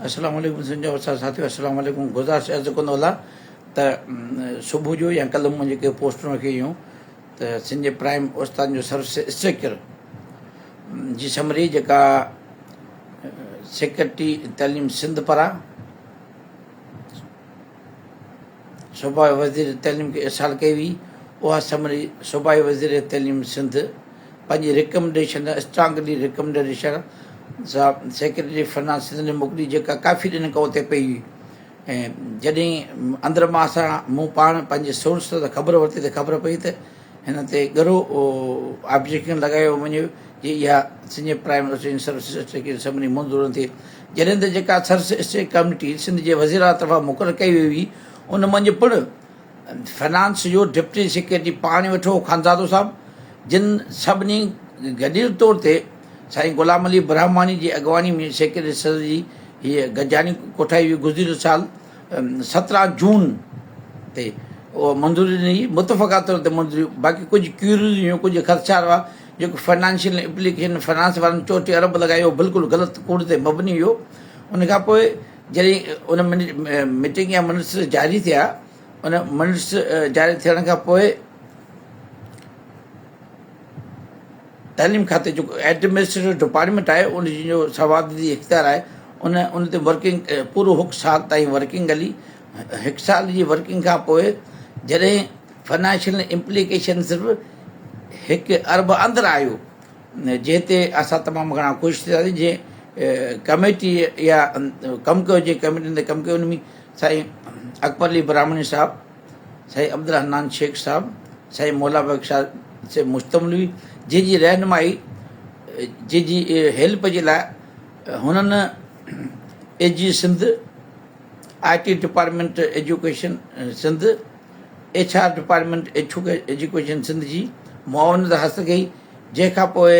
السلام عليڪم سنڌ جا وسا ساٿيو السلام عليڪم گذارش عرض ڪندو هلان ته صبح جو يا ڪلهه مون جيڪي پوسٽون رکي هيون ته سنڌ جي پرائم استادن جو سروس اسٽرڪچر جي سمري جيڪا سيڪريٽري تعليم سنڌ پاران صوبائي وزير تعليم کي ارسال ڪئي وئي، اها سمري صوبائي وزير تعليم سنڌ پنهنجي ريڪمنڊيشن اسٽرانگلي ريڪمنڊيشن سان سيڪريٽري فنانس سنڌ ڏي موڪلي جيڪا ڪافي ڏينهن کان اتي پئي هئي ۽ جڏهن اندر مان اسان مون پاڻ پنهنجي سورس تان خبر ورتي ته خبر پئي ته هن تي ڳرو آبجيڪشن لڳايو وڃي جي اها سنڌ جي پرائم سروس کي سمري منظور نه ٿئي. جڏهن ته جيڪا سرس اسٽيٽ ڪميٽي سنڌ جي وزيراعليٰ طرفان مقرر ڪئي وئي هئي ان منجهه پڻ فنانس جو ڊپٽي سيڪريٽري پاڻ ويٺو هو خانزادو صاحب جن سڀني گڏيل طور تي سائين غلام علي برهماڻي جي اڳواڻي ۾ سيڪريٽري صدر جي هيء گڏجاڻي ڪوٺائي هئي گذريل سال 17 جون تي اها منظوري ڏني متفقه طور تي منظوري باقي ڪجهه ڪيوريز هيون ڪجهه خدشا هئا جيڪو فنانشل امپليڪيشن فنانس وارن چوٽي ارب لڳايو اهو بلڪل غلط ڪوڙ تي مبني هيو ان کان پوء جڏهن ان ميٽنگ جا منٽس جاري ٿيا ان منٽس جاري ٿيڻ کان پوء تعليم کاتي جيڪو ايڊمنسٽريٽو ڊپارٽمينٽ آهي ان جو صوابديدي اختيار آهي ان ان تي ورڪنگ پورو هڪ سال تائين ورڪنگ هلي هڪ سال جي ورڪنگ کان پوء جڏهن فنانشل امپليڪيشن صرف هڪ ارب اندر آيو جنهن تي اسان تمام گهڻا خوش ٿياسين جنهن ڪميٽي يا ڪم ڪيو جنهن ڪميٽي تي ڪم ڪيو ان ۾ سائين اڪبر علي براهمڻي صاحب سائين عبدالحنان شيخ صاحب سائين مولا بخش صاحب تي مشتمل هئي جنهن جي رهنمائي جنهن جي هيلپ جي لاء هنن A G Sindh I T department education Sindh H R department education Sindh جي معاونت حاصل ڪئي جنهن کان پوء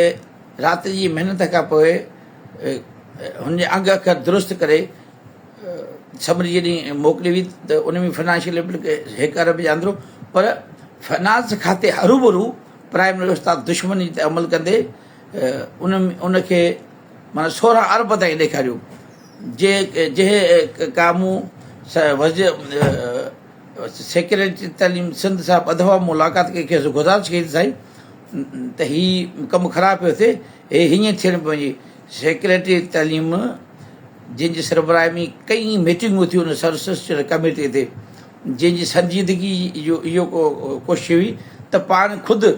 رات جي محنت کان پوء هن جي انگ اکر درست ڪري سمري جڏهن موڪلي وئي ته ان ۾ فنانشل هڪ ارب جي اندرو پر فنانس کاتي هروڀرو پرائمري استاد دشمني تي عمل ڪندي ان ان کي معنيٰ 16 ارب تائين ڏيکاريو جنهن ڪا مون وزير سيڪريٽري تعليم سنڌ صاحب ٻه دفعا ملاقات ڪئي کيس گذارش ڪئي ته سائين ته هي ڪم خراب پيو ٿئي هي هيئن ٿيڻ پيو وڃي سيڪريٽري تعليم جنهن جي سربراهي ۾ ڪئي ميٽنگون ٿيون ان سرسسٽر ڪميٽي تي جنهن جي سنجيدگي جو اهو ڪوشش هئي ته پاڻ خود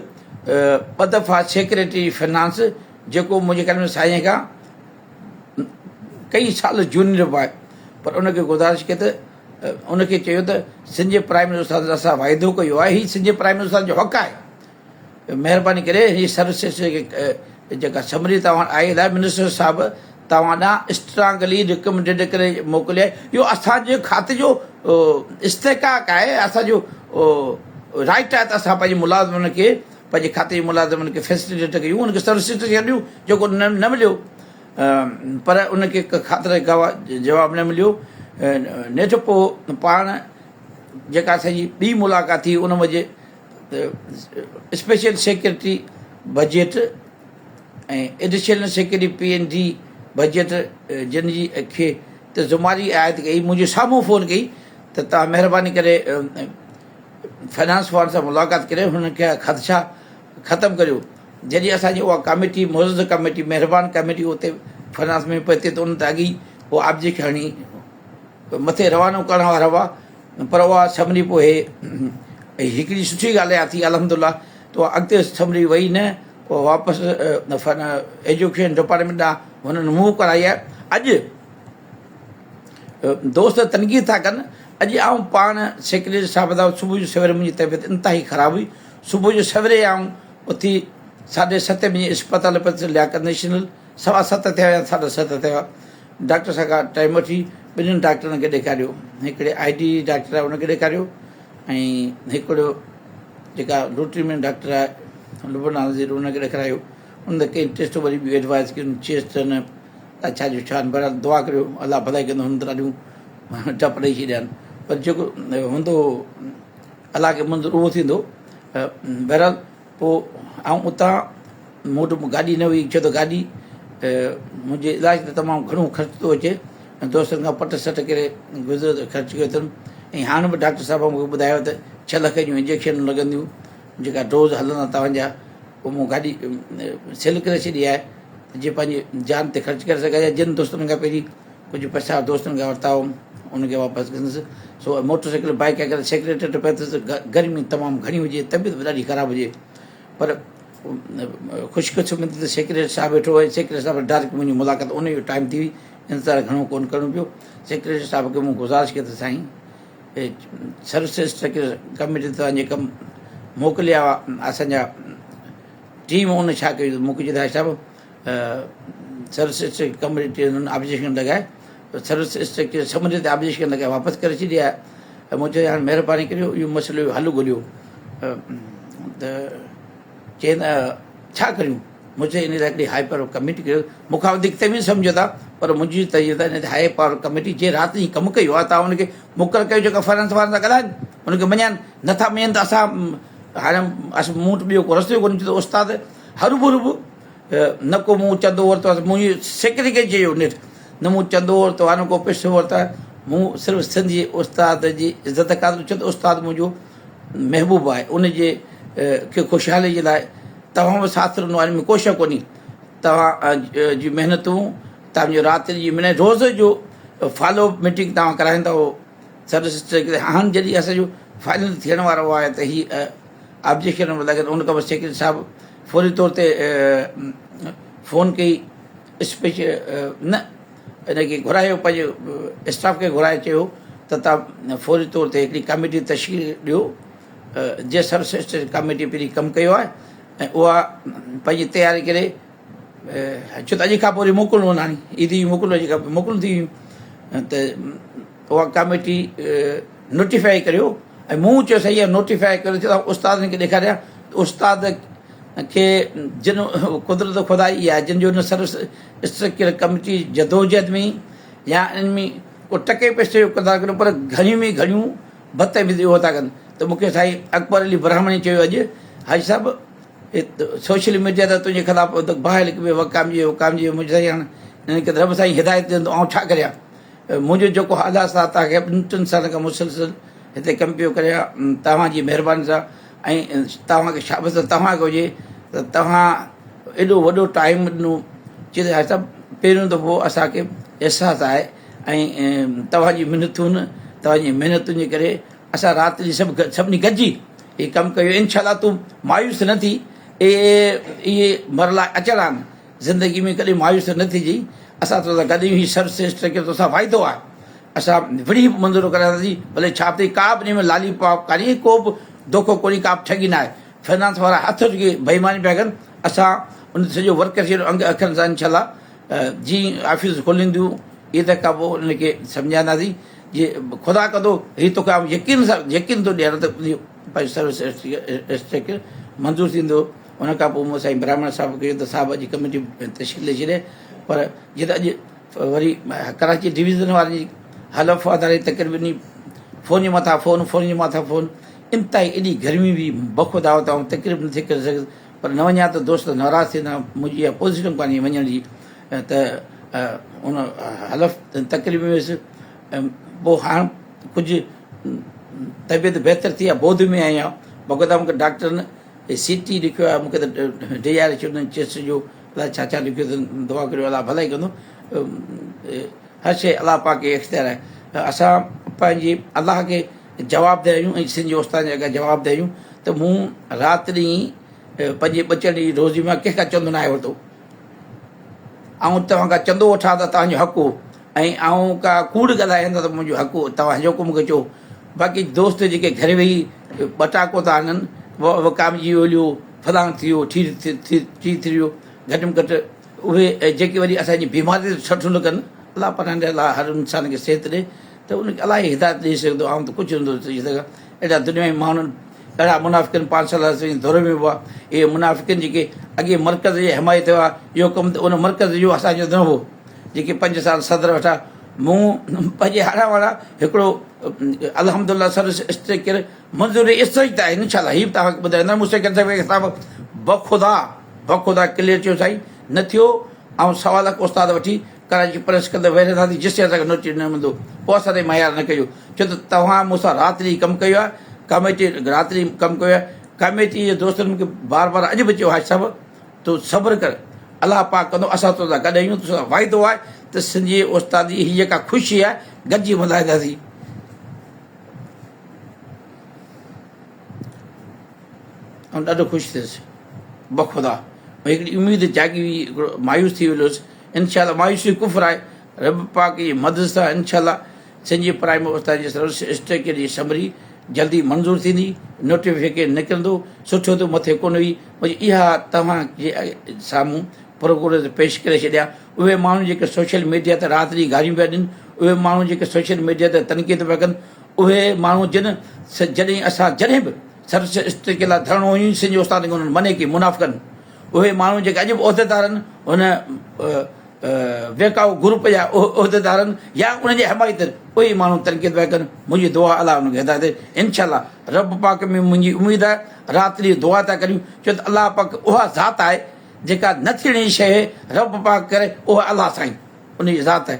ٻه دفعا سيڪريٽري فنانس جيڪو منهنجي خيال ۾ سائين کان ڪئي سال جونيئر به آهي پر ان کي گذارش ڪئي ته ان کي چيو ته سنڌ جي پرائمري استاد سان واعدو ڪيو آهي هي سنڌ جي پرائمري استاد جو حق آهي مهرباني ڪري هي سروسز جيڪا سمري توهان آئي آهي منسٽر صاحب توهان ڏانهن اسٽرانگلي ريڪمينڊيڊ ڪري موڪلي آهي اهو اسان جي کاتي جو استحقاق آهي اسان جو رائٽ آهي ته اسان پنهنجي ملازمن کي پنهنجي کاتي جي ملازمن کي فيسليٽيٽ ڪيون ان کي سروسز ڏيون جيڪو نه مليو پر ان کي خاطر جواب نه مليو نيٺ پوء پاڻ جيڪا اسان جي ٻي ملاقات ٿي ان وجه special secretary budget ۽ additional secretary P N D budget جن جي کي ته زماري عائد ڪئي منهنجي سامهون فون ڪئي ته توهان مهرباني ڪري فنانس وارن سان ملاقات ڪري هنن کي خدشا ختم ڪريو جڏهن اسان جي اها ڪاميٽي معزز ڪاميٽي مهربان ڪاميٽي اتي فنانس ۾ پهتي ته ان تي اڳ ئي اها آبجيڪشن هڻي مٿي روانو ڪرڻ وارا هئا پر اها سمري پوء هڪڙي سٺي ڳالهه اها ٿي الحمد لله ته اها اڳتي سمري وئي نه اها واپس ايجوڪيشن ڊپارٽمينٽ ڏانهن هنن موو ڪرائي آهي اڄ دوست تنقيد ٿا ڪن اڄ آئون پاڻ سيڪريٽري صاحب سان صبح جو سوير منهنجي طبيعت انتهائي خراب هئي صبح جو سويري آئون اٿي ساڍي ستين بجي اسپتال پهتس لياقت نيشنل سوا ست ٿيا يا ساڍا ست ٿيا ڊاڪٽر صاحب کان ٽائيم وٺي ٻنهين ڊاڪٽرن کي ڏيکاريو هڪڙي I D doctor آهي ان کي ڏيکاريو ۽ هڪڙو جيڪا روٽي ۾ ڊاڪٽر آهي لبنا نظير ان کي ڏيکارايو ان تي ڪئي ٽيسٽ وري ٻيون ايڊوائز ڪيون چيسٽ نه ڇا جو ڇا بهرحال دعا ڪريو الله ڀلائي ڪندو هن ته ڏاڍيون ٽپ ڏئي ڇڏيا آهن پر جيڪو هوندو الله کي منظور اهو ٿيندو بهرحال پوء آئون اتان مون وٽ گاڏي نه هئي ڇو ته گاڏي منهنجي علاج تي تمام گهڻو خرچ ٿو اچي. دوستن کان پٽ سٽ ڪري گذر خرچ ڪيو اٿم ۽ هاڻ به ڊاڪٽر صاحب مون کي ٻڌايو ته ڇهه لک جون انجيڪشنون لڳنديون جيڪا ڊوز هلندا توهان جا پوء مون گاڏي سيل ڪري ڇڏي آهي ته جي پنهنجي جان تي خرچ ڪري سگهان يا جن دوستن کان پهرين ڪجهه پئسا دوستن کان ورتا هئم ان کي واپس ڪندس سو موٽر سائيڪل بائيڪ اگر سيڪريٽريٽ پهتس گرمي تمام گهڻي هجي طبيعت به ڏاڍي خراب هجي پر خوش قسمتي ته سيڪريٽري صاحب ويٺو هو ۽ سيڪريٽري صاحب ڊائريڪٽ منهنجي ملاقات ان جو ٽائيم ٿي وئي انتظار گهڻو ڪونه ڪرڻو پيو سيڪريٽري صاحب کي مون گذارش ڪئي ته سائين سروسز ڪميٽي توهان جي ڪم موڪليا هئا اسان جا ٽيم ان ڇا ڪيو مون کي چيو ته صاحب سروسز ڪميٽي انهن آبجيڪشن لڳائي سروس اسٽرڪچر سمنڊ تي آبجيڪشن لڳائي واپس ڪري ڇڏي آهي ۽ مون چيو هاڻي مهرباني ڪريو اهو مسئلو جو حل ڳوليو ته چين ڇا ڪريون مون چيو ان لاء هڪڙي هاء پاور ڪميٽي ڪريو مون کان وڌيڪ توهين سمجهو ٿا پر منهنجي تجويز آهي ان هاء پاور ڪميٽي جي رات ڏينهن ڪم ڪيو آهي توهان ان کي مقرر ڪيو جيڪا فائنانس وارن سان ڳالهائن ان کي مڃائن نٿا مڃن ته اسان هاڻي مون وٽ ٻيو ڪو رستو ئي ڪونهي ته استاد هروڀرو به نه ڪو مون چندو ورتو آهي منهنجي سيڪريٽري کي چيو نيٺ نه مون چندو ورتو آهي نه ڪو پئسو ورتو آهي مون صرف سنڌ جي استاد جي عزت خاطر ڇو ته استاد منهنجو محبوب آهي ان جي کي خوشحالي جي لاء توهان به ساٿ ڏنو آهي ان ۾ ڪو شڪ ڪونهي توهان جي محنتون توهان جو رات جي محنت روز جو فالو اپ ميٽنگ توهان ڪرائيندا هو سروس هاڻ جڏهن اسانجو فائنل ٿيڻ وارو آهي ته هي آبجيڪشن لڳن ان کان پوء سيڪريٽري صاحب فوري طور تي فون ڪئي اسپيش نه ان کي گهرايو پنهنجي اسٽاف کي گهرائي چيو ته تان فوري طور تي هڪڙي ڪميٽي تشڪيل ڏيو جنهن سروس ڪميٽي پهرين ڪم ڪيو آهي ۽ اها پنهنجي تياري ڪري ڇو ته اڄ کان پوء وري موڪلون آهن هاڻي عيد جون موڪلون اڄ کان پوء موڪلون ٿي ويون ته اها ڪاميٽي نوٽيفائي ڪريو ۽ مون چيو سائين اها نوٽيفائي ڪريو ته استادن کي ڏيکاريان ته استاد کي جن قدرت خدائي آهي جن جو نه سروس اسٽرڪچر ڪميٽي جدوجهد ۾ يا ان ۾ ڪو ٽڪي پئسي جو ڪردار ڪريو پر گهڻيون ۾ گهڻيون بدتميزي اهو ٿا ڪن ته مون کي سائين اڪبر علي براهمڻي چيو اڄ حاجي صاحب سوشل ميڊيا تي تنهنجي خلاف باهه لکبي وڪامجي وڪامجي منهنجي سائين هاڻي هنن کي رب سائين هدايت ڏيندو آئون ڇا ڪريان منهنجو جيڪو حال آهي سا توهان کي ٻن ٽن سالن کان مسلسل هتي ڪم پيو ڪريان توهان جي مهرباني سان ۽ توهان کي شابس توهان کي هجي ته توهان ايڏو وڏو ٽائيم ڏنو چي ته صاحب پهريون دفعو اسان کي احساس آهي ۽ توهان جي منتون توهان جي محنتن جي ڪري اسان رات ڏينهن سڀ سڀني گڏجي هي ڪم ڪيو انشاء الله تون مايوس نه ٿي اهي مرحلا اچڻا آهن زندگي ۾ ڪڏهن مايوس نه ٿجي اسان توسان گڏ آهيون هي سروس سيڪٽر توسان واعدو آهي اسان وڙهي به منظور ڪراياسين ڀلي ڇا ٿئي ڪا به ان ۾ لالي پاپ ڪانهي ڪو به دوکو ڪونهي ڪا به ٺڳي ناهي فنانس وارا هٿ جي بيماني پيا ڪن اسان ان سڄو ورڪر جي انگ اکرن سان انشاء الله جي آفيس کولينديون عيد کان پوء ان کي سمجهائينداسين جي خدا ڪندو هي توکي آئون يقين سان يقين ٿو ڏياران ته پنهنجو سروس اسٽرڪچر منظور ٿيندو ان کان پوء مون سائين براهمڻ صاحب کي چيو ته صاحب اڄ ڪميٽي تشڪيل ڏئي ڇڏي پر جيئن ته اڄ وري ڪراچي ڊويزن وارن جي حلف اداري تقريبن فون جي مٿان فون فون جي مٿان فون انتهائي ايڏي گرمي هئي بخدا ته آئون تقريب نٿي ڪري سگهيس پر نه وڃان ته دوست ناراض ٿيندا منهنجي اها پوزيشن ڪانهي وڃڻ جي ته ان حلف تقريب ۾ ويس پوء هاڻ ڪجهه طبيعت بهتر ٿي آهي بود ۾ آهيان بخدا مونکي ڊاڪٽرن هي سي ٽي لکيو آهي مونکي ته ڊيڄاري ڇڏيو اٿن چيسٽ جو الائي ڇا ڇا لکيو اٿن دعا ڪريو الله ڀلائي ڪندو هر شيء الله پاڪ کي اختيار آهي اسان پنهنجي الله کي جواب ده آهيون ۽ سنڌ جي استاد جي اڳيان جواب ده آهيون ته مون رات ڏينهن پنهنجي ٻچن جي روزي مان ڪنهن کان چندو ناهي ورتو آئون توهان کان چندو وٺان ته توهان جو حق هو ۽ آئون ڪا ڪوڙ ڳالهايان ته منهنجو حق هو توهان جيڪو مون کي چئو باقي دوست جيڪي گهر ويهي ٻٽاڪو ٿا هڻن وڪامجي ويو فلاڻ ٿي ويو ٺير ٿي ٿي ويو گهٽ ۾ گهٽ اهي جيڪي وري اسان جي بيماري تي سٺ نه ڪن الله پناهه ڏي الله هر انسان کي صحت ڏي ته ان کي الله ئي هدايت ڏئي سگهندو آئون ته ڪجهه نٿو چئي سگهان اهڙا دنيا ۾ ماڻهو اهڙا منافقين پاڻ صلي الله عليه وسلم جي دور ۾ به هئا اهي منافقين جيڪي اڳي مرڪز جي حمايت هئا اهو ڪم ته ان مرڪز جو اسان جو نه هو جيڪي پنج سال صدر ويٺا مون پنهنجي هاڙا واڙا هڪڙو الحمد لله سروس اسٽرڪچر منظوري اسرج ته آهي انشاء الله هي به توهان کي ٻڌائيندا مون سيڪريٽري صاحب بخدا بخدا ڪليئر چيو سائين نه ٿيو آئون سوا لک استاد وٺي ڪراچي پريس ڪلب ويهي رهنداسين جيسين اسان کي نوٽيس نه ملندو پوء اسان تي ميار نه ڪجو ڇو ته توهان مون سان رات ڏينهن ڪم ڪيو آهي ڪاميٽي رات ڏينهن ڪم ڪيو آهي ڪاميٽي جي دوستن مون کي بار بار اڄ به چيو حاجي صاحب تون صبر ڪر الله پاڪ ڪندو اسان تو سان گڏ آهيون تو سان واعدو آهي ته سنڌ جي استاد جي هي جيڪا خوشي آهي گڏجي ملهائينداسين. آئون ڏاڍو خوش ٿيس بخدا هڪڙي اميد جاڳي هئي هڪڙو مايوس ٿي ويل هوس انشاء الله مايوسي ڪفر آهي رب پاڪ جي مدد سان انشاء الله سنڌ جي پرائمري استاد جي سروس اسٽرڪچر جي سمري جلدي منظور ٿيندي نوٽيفڪيشن نڪرندو سٺو ته مٿي ڪونه هئي منهنجي اها توهان جي سامهون پروگريس پيش ڪري ڇڏيا اهي ماڻهو جيڪي سوشل ميڊيا تي رات ڏينهن گاريون پيا ڏين اهي ماڻهو جيڪي سوشل ميڊيا تي تنقيد پيا ڪن اهي ماڻهو جن جڏهن اسان جڏهن به سروس اسٽرڪچر لاء ڌرڻو هنيو سنڌ جي استادن کي انهن منع ڪئي منافقن اهي ماڻهو جيڪي اڄ به عهديدارن هن ويڪائو گروپ جا عهديدارن يا انهن جي حمايتن اهي ماڻهو تنقيد پيا ڪن منهنجي دعا الله انهن کي هدايت ڏي انشاء الله رب پاڪ ۾ منهنجي اميد آهي رات ڏينهن دعا ٿا ڪريون ڇو ته الله پاڪ اها ذات آهي جيڪا نه ٿيڻي شيء رب پاڪ ڪري اها الله سائين ان جي ذات آهي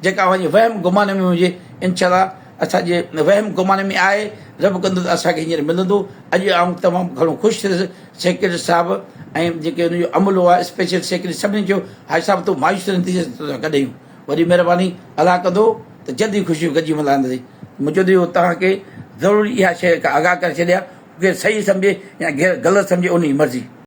جيڪا اوهان جي وهم گمان ۾ هجي انشاء الله اسان جي وهم گمان ۾ آهي رب ڪندو ته اسان کي هينئر ملندو اڄ آئون تمام گهڻو خوش ٿيس سيڪريٽري صاحب ۽ جيڪي ان جو عملو آهي اسپيشل سيڪريٽري سڀني چيو حاجي صاحب تون مايوس نه ٿي تو سان گڏ آهيون وڏي مهرباني الله ڪندو ته جلدي خوشيون گڏجي ملهائينداسين مون چيو ته اهو توهان کي ضروري اها شيء آگاهه ڪري ڇڏيان ڪير صحيح سمجهي يا غلط سمجهي ان جي مرضي.